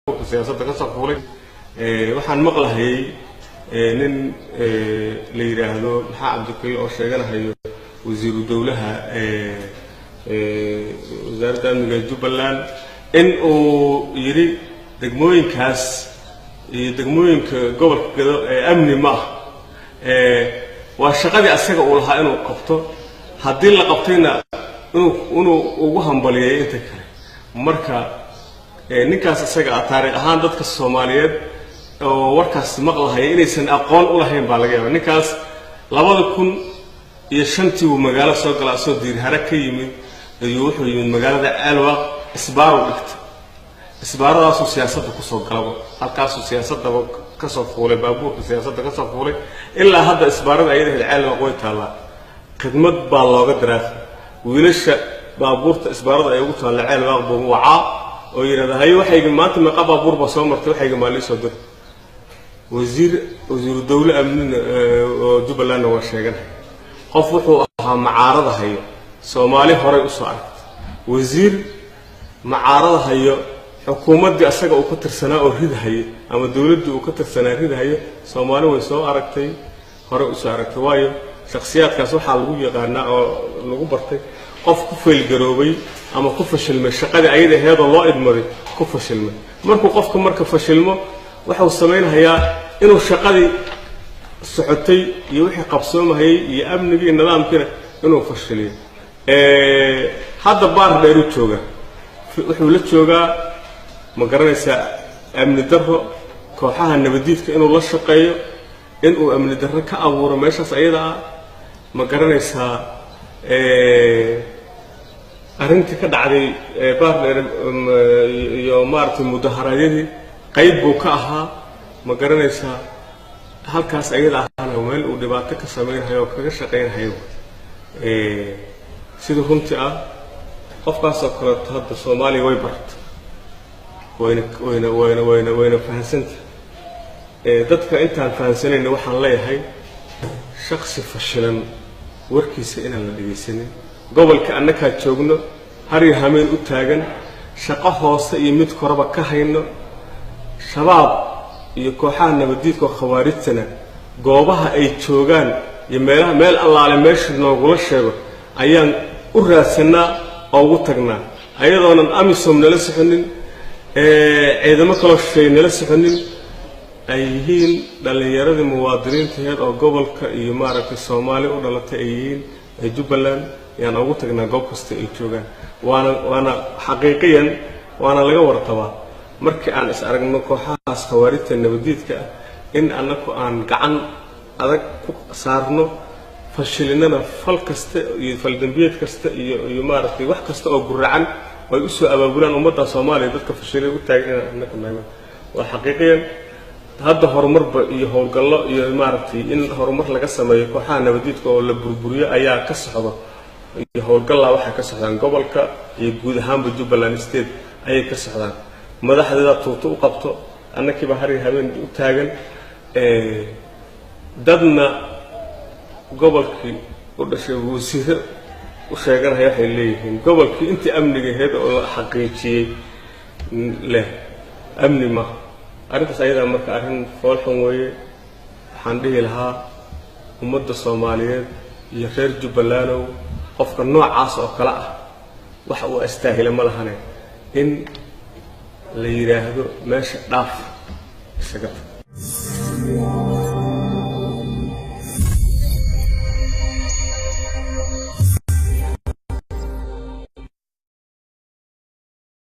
Baabuurka siyaasadda ka soo fuulay. Waxaan maqlahayay nin la yidhaahdo Maxaa Cabdikaliil oo sheeganahayo wasiiru dowlaha wasaaradda amniga Jubbaland in uu yidhi degmooyinkaas iyo degmooyinka gobolka Gado ee amni ma ah. Waa shaqadii asaga uu lahaa inuu qabto, haddii la qabtayna inuu ugu hambalyeeyo inta kale. Marka ninkaas isaga ah taariikh ahaan dadka Soomaaliyeed oo warkaas maqlahaya inaysan aqoon u lahayn baa laga yaaba. Ninkaas 2005-tii buu magaalo soo gala, asoo Diirhare ka yimid ayuu wuxuu yimid magaalada Ceelwaaq, isbaaruu dhigtay, isbaaradaasuu siyaasadda kusoo galaba, halkaasuu siyaasadaba kasoo fuulay, baabuurka siyaasadda kasoo fuulay. Ilaa hadda isbaarada ayada ahayd Ceelwaaq way taallaa, khidmad baa looga diraafay. Wiilasha baabuurta isbaarada ay ugu taalla Ceelwaaq buu wacaa oo yidhahda: "Haye, waxayga maanta meeqa baabuur baa soo martay? Waxayga maa liisoo dir." Wasiiru dowle amnina oo Jubbalandna waa sheeganay. Qof wuxuu ahaa macaarada hayo, Soomaali horay usoo aragtay wasiir macaarada hayo xukuumaddii asaga uu ka tirsanaa oo ridhaye ama dowladdii uu ka tirsanaa ridhaye. Soomaali way soo aragtay, horey usoo aragtay, waayo shakhsiyaadkaas waxaa lagu yaqaanaa oo lagu bartay qof ku failgaroobay ama ku fashilmay shaqadii ayada aheedoo loo idmaday ku fashilmay. Markuu qofka marka fashilmo, wuxuu samaynhayaa inuu shaqadii socotay iyo wixii qabsoomahayay iyo amnigii iyo nidaamkiina inuu fashiliyo. Hadda Baar Dheeru joogaa, wuxuu la joogaa, ma garanaysaa, amni darro, kooxaha nabadiidka inuu la shaqeeyo, inuu amni darro ka abuuro meeshaas ayada ah, ma garanaysaa. Arrintii ka dhacday Baar Dheer iyo maaragtay mudaharaadyadii qayb buu ka ahaa, ma garanaysaa. Halkaas ayada ahana meel uu dhibaato ka sameynhayo oo kaga shaqaynhayo. Sida runtii ah, qofkaasoo kaleeto hadda Soomaaliya way barta, wayna fahansanta. Dadka intaan fahansanayna waxaan leeyahay shaksi fashilan warkiisa inaan la dhegaysanin. Gobolka annakaa joogno, har iyo hameen u taagan, shaqo hoose iyo mid koraba ka hayno. Shabaab iyo kooxaha nabadiidka oo khawaarijtana goobaha ay joogaan iyo meelaha meel allaale meesha noogula sheego ayaan u raadsanaa oo ugu tagnaa, ayadoonan AMISOM nala soconin, ciidamo kaloo shisheeye nala soconin, ay yihiin dhallinyaradii muwaadiniintaheed oo gobolka iyo maaragtay Soomaali u dhalatay ay yihiin ee Jubbaland ayaan ugu tagnaa goob kasta ay joogaan. Waana xaqiiqiyan, waana laga warqabaa markii aan is aragno kooxahaas khawaarijta nabadiidka ah in annaku aan gacan adag ku saarno, fashilinana fal kasta iyo faldambiyeed kasta iyo maaragtay wax kasta oo guracan oo ay usoo abaabulaan ummadda Soomaaliya. Dadka fashilay u taagan inaan annaku nahay waa xaqiiqiyan. Hadda horumarba iyo howlgallo iyo maaragtay in horumar laga sameeyo kooxaha nabadiidka oo la burburiyo ayaa ka socdo, iyo howlgallaa waxay ka socdaan gobolka iyo guud ahaanba Jubbaland State ayay ka socdaan. Madaxdeeda tuuto u qabto, annakiiba har iyo habeen u taagan. Dadna gobolkii u dhashay wasiiro u sheeganaya waxay leeyihiin gobolkii intii amniga ahayd oo la xaqiijiyey leh amni ma. Arrintaas ayadaa marka arrin foolxun weeye. Waxaan dhihi lahaa ummadda Soomaaliyeed iyo reer Jubbalandow, qofka noocaas oo kale ah wax uu astaahila ma lahane in la yidhaahdo meesha dhaaf, isaga tag.